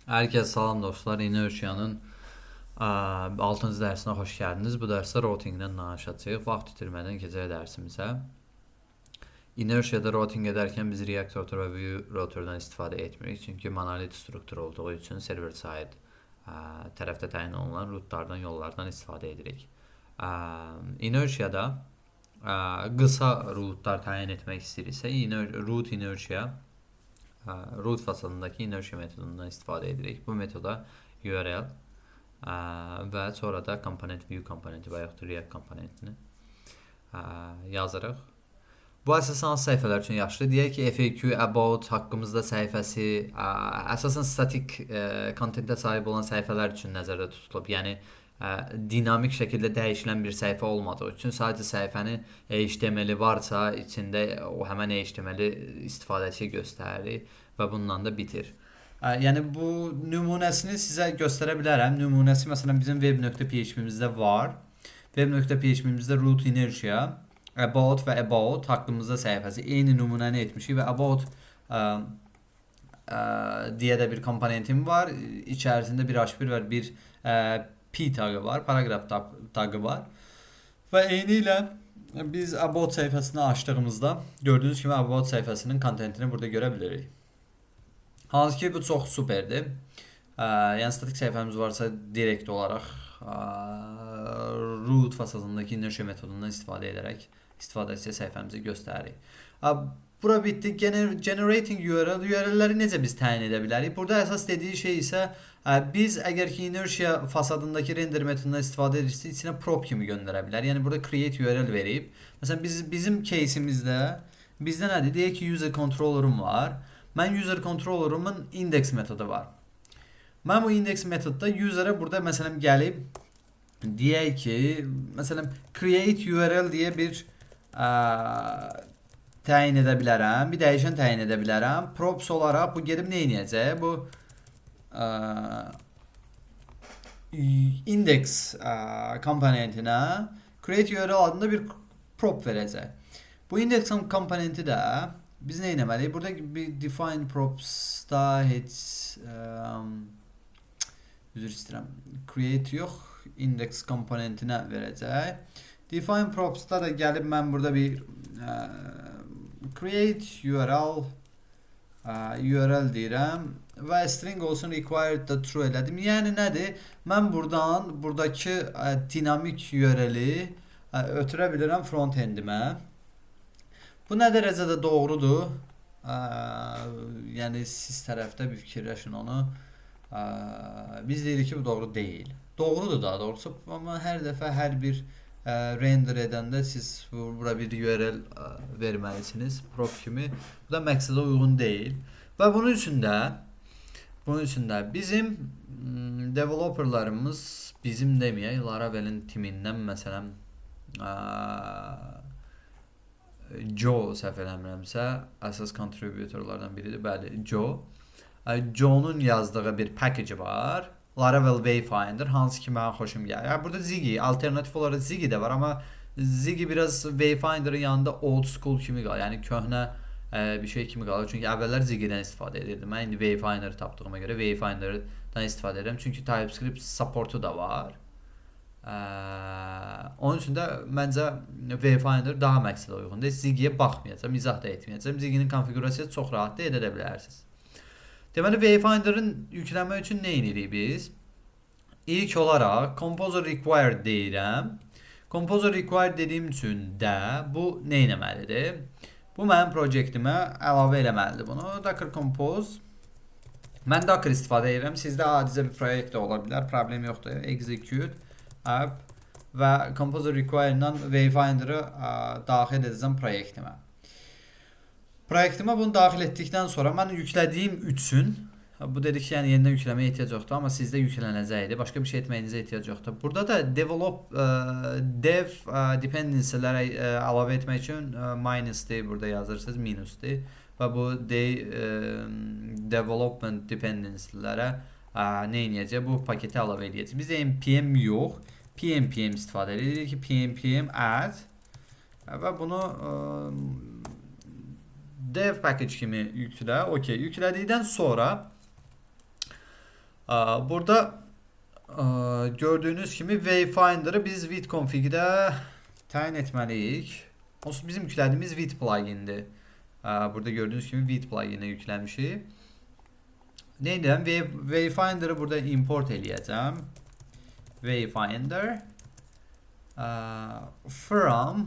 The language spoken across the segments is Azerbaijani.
Herkese salam dostlar. Inertia'nın 6. dərsinə xoş gəldiniz. Bu dərsdə routingdən danışacağıq. Vaxt itirmədən keçək dərsimizə. Inertia'da routing edərkən biz React Router və Vue Router'dan istifadə etmirik. Çünki monolit struktur olduğu üçün server side tərəfdə təyin olunan rootlardan, yollardan istifadə edirik. Inertia'da qısa rootlar təyin etmək istəyiriksə, root inertia root fasadındakı inertia metodundan istifadə edirik. Bu metoda URL və sonra da komponent view komponenti və yaxud da React komponentini yazırıq. Bu əsasən hansı səhifələr üçün yaxşıdır? Deyək ki, FAQ, about, haqqımızda səhifəsi, əsasən statik kontentə sahib olan səhifələr üçün nəzərdə tutulub. Yəni dinamik şəkildə dəyişilən bir səhifə olmadığı üçün sadəcə səhifənin HTML-i varsa, içində o həmən HTML-i istifadəçiyə göstərir və bununla da bitir. Yəni bu nümunəsini sizə göstərə bilərəm. Nümunəsi məsələn bizim web.php-mizdə var. Web.php-mizdə root inertia, about və about haqqımızda səhifəsi eyni nümunəni etmişik və about deyə də bir komponentim var. İçərisində bir H1 və bir P tagı var, paragraf tagı var. Və eyni ilə biz about səhifəsini açdığımızda gördüyünüz kimi about səhifəsinin kontentini burada görə bilirik. Hansı ki bu çox superdir. Yəni statik səhifəmiz varsa direkt olaraq root fasadındakı inertia metodundan istifadə edərək istifadəçiyə səhifəmizi göstəririk. Bura bitdi. Generating URL, URL-ləri necə biz təyin edə bilərik? Burada əsas dediyi şey isə biz əgər ki inertia fasadındakı render metodundan istifadə ediriksə, içinə prop kimi göndərə bilər. Yəni burada create URL verib. Məsələn bizim case-imizdə bizdə nədir? Deyək ki user controller'ım var. Mən user controller'ımın index metodu var. Mən bu index metodda user'a burada məsələn gəlib deyək ki, məsələn create URL deyə bir təyin edə bilərəm. Bir dəyişən təyin edə bilərəm. Props olaraq bu gedib nə edəcək? Bu index komponentinə create URL adında bir prop verəcək. Bu index komponenti də biz nə etməliyik? Burada bir define props'da heç üzr istəyirəm. Create yox, index komponentinə verəcək. Define props'da da gəlib mən burada bir create URL URL deyirəm və string olsun, required da true elədim. Yəni nədir? Mən buradan buradakı dinamik URL-i ötürə bilirəm front-endimə. Bu nə dərəcədə doğrudur? Yəni siz tərəfdə bir fikirləşin onu. Biz deyirik ki, bu doğru deyil. Doğrudur daha doğrusu, amma hər dəfə hər bir render edəndə siz bura bir URL verməlisiniz prop kimi. Bu da məqsədə uyğun deyil. Və bunun üçün də bizim developerlarımız, bizim deməyək, Laravel'in timindən məsələn Joe, səhv eləmirəmsə, əsas contributorlardan biridir. Bəli, Joe. Joe'nun yazdığı bir package var. Laravel Wayfinder, hansı ki mənə xoşum gəlir. Yəni burada Ziggy, alternativ olaraq Ziggy də var, amma Ziggy biraz Wayfinder'ın yanında old school kimi qalır. Yəni köhnə bir şey kimi qalır. Çünki əvvəllər Ziggy-dən istifadə edirdim. Mən indi Wayfinder tapdığıma görə Wayfinder'dan istifadə edirəm. Çünki TypeScript supportu da var. Onun üçün də məncə Wayfinder daha məqsədə uyğundur. Ziggy-yə baxmayacağam, izah da etməyəcəm. Ziggy-nin konfiqurasiyası çox rahatdır, edə də bilərsiniz. Deməli Wayfinder'ın yükləmək üçün nə edirik biz? İlk olaraq Composer require deyirəm. Composer require dediyim üçün də bu nə etməlidir? Bu mənim proyektimə əlavə eləməlidir bunu. Docker Compose. Mən Docker istifadə edirəm. Sizdə adicə bir proyekt də ola bilər. Problem yoxdur. Execute app və Composer require ilə Wayfinder'ı daxil edəcəm proyektimə. Proyektimə bunu daxil etdikdən sonra mən yüklədiyim üçün bu dedik ki, yəni yenidən yükləməyə ehtiyac yoxdur, amma sizdə yüklənəcəkdir. Başqa bir şey etməyinizə ehtiyac yoxdur. Burada da develop dev dependency-lərə əlavə etmək üçün minus D burada yazırsınız, minus D və bu D development dependency-lərə nə edəcək? Bu paketi əlavə edəcək. Bizdə npm yox, pnpm istifadə edirik ki, pnpm add və bunu dev package kimi yüklə. Okay, yüklədikdən sonra Burada gördüyünüz kimi Wayfinder'ı biz Vite config-də təyin etməliyik. Onsuz bizim yüklədiyimiz Vite plugindir. Burada gördüyünüz kimi Vite pluginə yükləmişik. Nə edirəm? Wayfinder'ı burada import eləyəcəm. Wayfinder from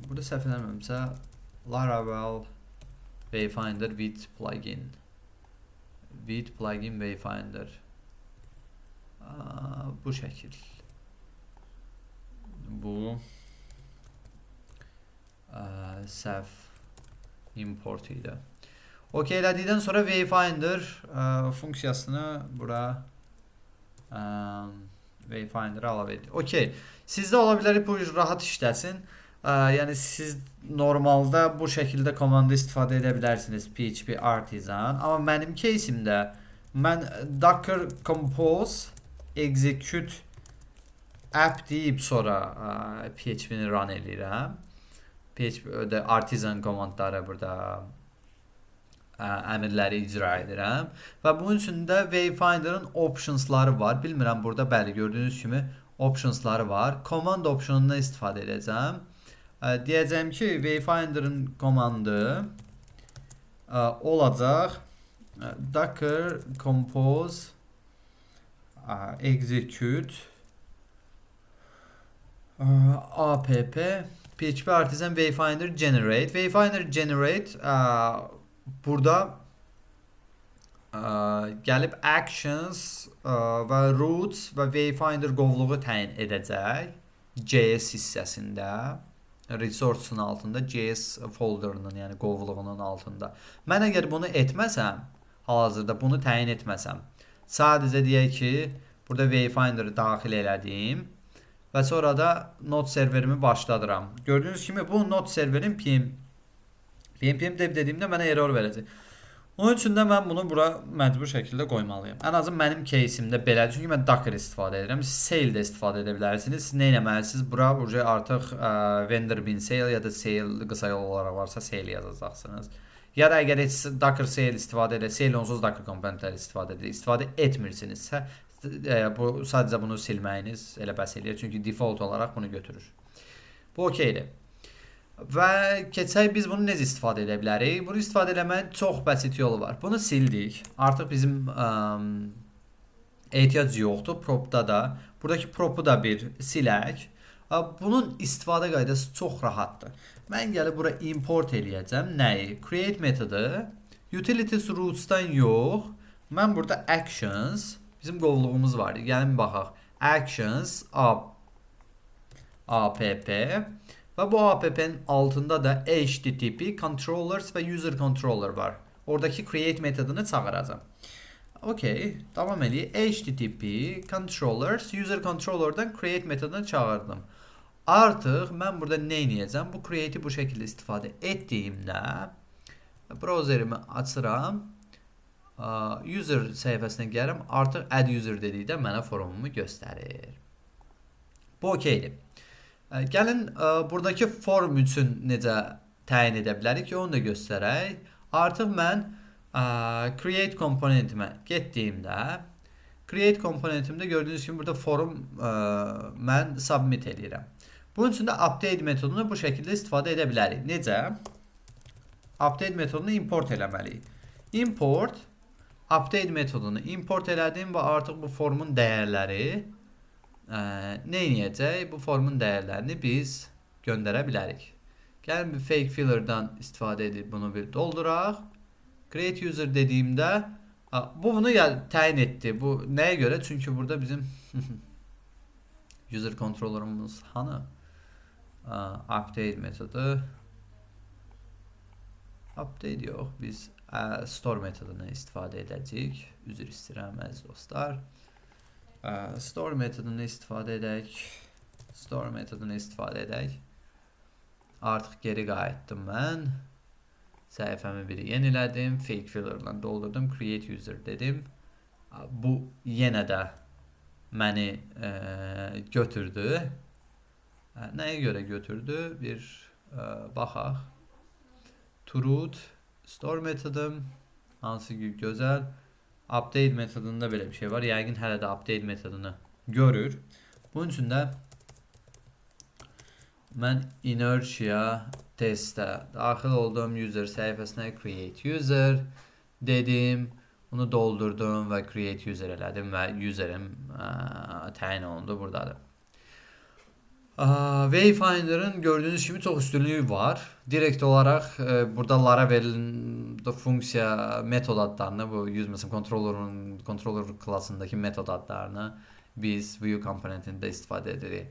burada səhv eləmirəmsə Laravel Wayfinder Vite plugin. Vite plugin Wayfinder. Bu şəkil. Bu səhv import idi. OK elədikdən sonra Wayfinder funksiyasını bura Wayfinder'ı əlavə edirik. OK. Sizdə ola bilər bu rahat işləsin. Yəni siz normalda bu şəkildə komanda istifadə edə bilərsiniz PHP Artisan. Amma mənim caseimdə mən Docker Compose execute app deyib sonra PHP-ni run eləyirəm. PHP-də Artisan komandları burada əmrləri icra edirəm. Və bunun üçün də Wayfinder'ın optionsları var. Bilmirəm burada bəli gördüyünüz kimi optionsları var. Command optionundan istifadə edəcəm. Deyəcəm ki, Wayfinder'ın komandı olacaq Docker Compose execute app PHP Artisan Wayfinder generate. Wayfinder generate burada gəlib actions və routes və Wayfinder qovluğu təyin edəcək JS hissəsində. Resource-un altında JS folderının, yəni qovluğunun altında. Mən əgər bunu etməsəm, hal-hazırda bunu təyin etməsəm, sadəcə deyək ki, burada Wayfinder'ı daxil elədim və sonra da node serverimi başladıram. Gördüyünüz kimi bu node serverin PNPM dev dediyimdə mənə error verəcək. Onun üçün də mən bunu bura məcbur şəkildə qoymalıyam. Ən azı mənim caseimdə belədir. Çünki mən Docker istifadə edirəm. Siz Sail də istifadə edə bilərsiniz. Siz nə etməlisiniz? Bura artıq vendor bin Sail ya da Sail qısa yol olaraq varsa Sail yazacaqsınız. Ya da əgər heç Docker Sail istifadə edə, Sail onsuz Docker komponentləri istifadə edir, istifadə etmirsinizsə, bu sadəcə bunu silməyiniz elə bəs eləyir. Çünki default olaraq bunu götürür. Bu okeydir. Və keçək biz bunu necə istifadə edə bilərik? Bunu istifadə eləməyin çox bəsit yolu var. Bunu sildik. Artıq bizim ehtiyac yoxdur propda da. Buradakı propu da bir silək. Bunun istifadə qaydası çox rahatdır. Mən gəlib bura import eləyəcəm. Nəyi? Create metodu. Utilities routes-dan yox. Mən burada actions, bizim qovluğumuz var. Gəlin baxaq. Actions app və bu app-nin altında da HTTP controllers və user controller var. Oradakı create metodunu çağıracağam. Okay, davam eləyək. HTTP controllers user controller'dan create metodunu çağırdım. Artıq mən burada nə edəcəm? Bu create'i bu şəkildə istifadə etdiyimdə browserimi açıram. User səhifəsinə gəlirəm. Artıq add user dedikdə mənə formumu göstərir. Bu okeydir. Gəlin buradakı form üçün necə təyin edə bilərik ki, onu da göstərək. Artıq mən create komponentimə getdiyimdə, create komponentimdə gördüyünüz kimi burada form mən submit eləyirəm. Bunun üçün də update metodunu bu şəkildə istifadə edə bilərik. Necə? Update metodunu import eləməliyik. Import update metodunu import elədim və artıq bu formun dəyərləri nə edəcək? Bu formun dəyərlərini biz göndərə bilərik. Gəlin bir fake filler'dan istifadə edib bunu bir dolduraq. Create user dediyimdə bu bunu təyin etdi. Bu nəyə görə? Çünki burada bizim user controller'ımız hanı? Update metodu. Update yox. Biz store metodunu istifadə edəcəyik. Üzr istəyirəm əziz dostlar. Store metodunu istifadə edək. Store metodunu istifadə edək. Artıq geri qayıtdım mən. Səhifəmi bir yenilədim. Fake filler'la doldurdum. Create user dedim. Bu yenə də məni götürdü. Nəyə görə götürdü? Bir baxaq. To root store metodum. Hansı ki gözəl. Update metodunda belə bir şey var. Yəqin hələ də update metodunu görür. Bunun üçün də mən inertia testə daxil oldum. User səhifəsinə create user dedim. Bunu doldurdum və create user elədim və userim təyin olundu buradadır. Wayfinder'ın gördüyünüz kimi çox üstünlüyü var. Direkt olaraq burada Laravel'in funksiya metod adlarını, bu user controller'ın controller klasındakı metod adlarını biz view komponentində istifadə edirik.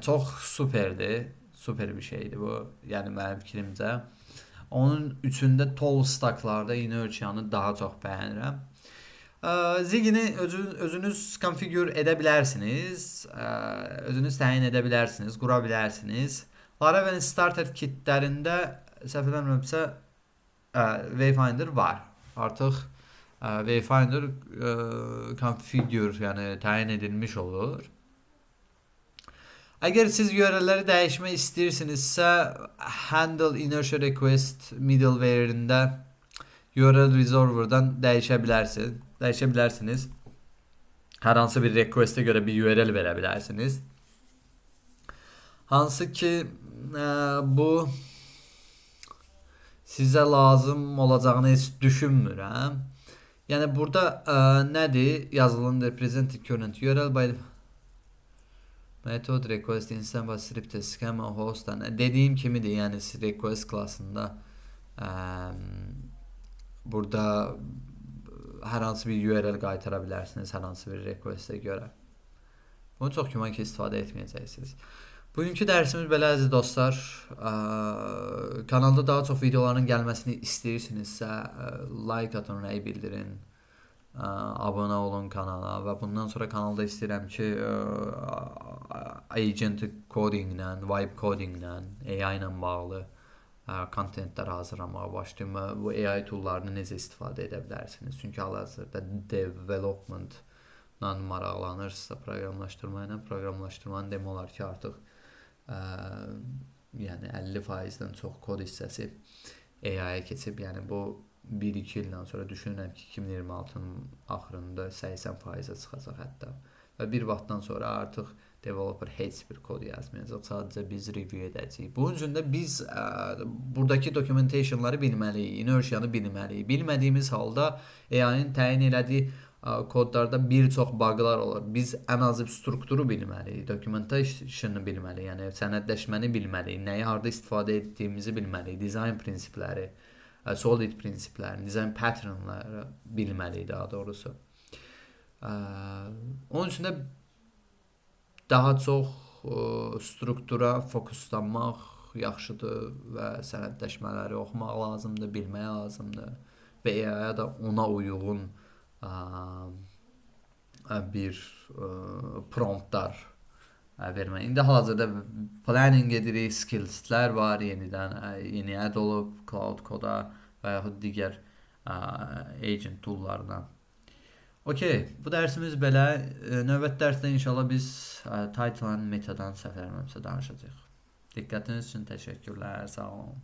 Çox superdir. Super bir şeydir bu. Yəni mənim fikrimcə. Onun üçün də tall stacklarda inertia-nı daha çox bəyənirəm. Zigini özünüz configure edə bilərsiniz. Özünüz təyin edə bilərsiniz, qura bilərsiniz. Laravel'in starter kitlərində səhv eləmirəmsə Wayfinder var. Artıq Wayfinder configure, yəni təyin edilmiş olur. Əgər siz URL-ləri dəyişmək istəyirsinizsə, handle inertia request middleware-ində URL resolver'dan dəyişə bilərsiniz. Dəyişə bilərsiniz. Hər hansı bir request'ə görə bir URL verə bilərsiniz. Hansı ki bu sizə lazım olacağını heç düşünmürəm. Yəni burada nədir? Yazılım represent current URL by method request instance by script schema host. Dediyim kimidir, yəni request klasında burada hər hansı bir URL qaytara bilərsiniz, hər hansı bir requestə görə. Bunu çox güman ki, istifadə etməyəcəksiniz. Bugünkü dərsimiz belə, əziz dostlar. Kanalda daha çox videoların gəlməsini istəyirsinizsə, like atın, rəy bildirin, abunə olun kanala və bundan sonra kanalda istəyirəm ki, agent codinglə, vibe codinglə, AI ilə bağlı kontentlər hazırlamağa başlayım və bu AI toollarını necə istifadə edə bilərsiniz? Çünki hal-hazırda development-la maraqlanırsınızsa, proqramlaşdırma ilə, proqramlaşdırmanı demək olar ki, artıq yəni 50%-dən çox kod hissəsi AI-ya keçib. Yəni bu 1-2 ildən sonra düşünürəm ki, 2026-nın axırında 80%-ə çıxacaq hətta. Və bir vaxtdan sonra artıq developer heç bir kod yazmayacaq. Sadəcə biz review edəcəyik. Bunun üçün də biz buradakı documentationları bilməliyik, inertia-nı bilməliyik. Bilmədiyimiz halda AI-nin təyin elədiyi kodlarda bir çox buglar olur. Biz ən azı strukturu bilməliyik, documentation'ı bilməliyik, yəni sənədləşməni bilməliyik, nəyi harda istifadə etdiyimizi bilməliyik, dizayn prinsipləri, solid prinsiplərini, dizayn patternları bilməliyik daha doğrusu. Onun üçün də daha çox struktura fokuslanmaq yaxşıdır və sənədləşmələri oxumaq lazımdır, bilmək lazımdır və AI-ya da ona uyğun bir promptlar vermək. İndi hal-hazırda planning edirik, skillslər var, yenidən yeni add olub Claude Code-a və yaxud digər agent toollarına. Okey, bu dərsimiz belə. Növbəti dərsdə inşallah biz title and meta-dan səhv eləmirəmsə danışacağıq. Diqqətiniz üçün təşəkkürlər, sağ olun.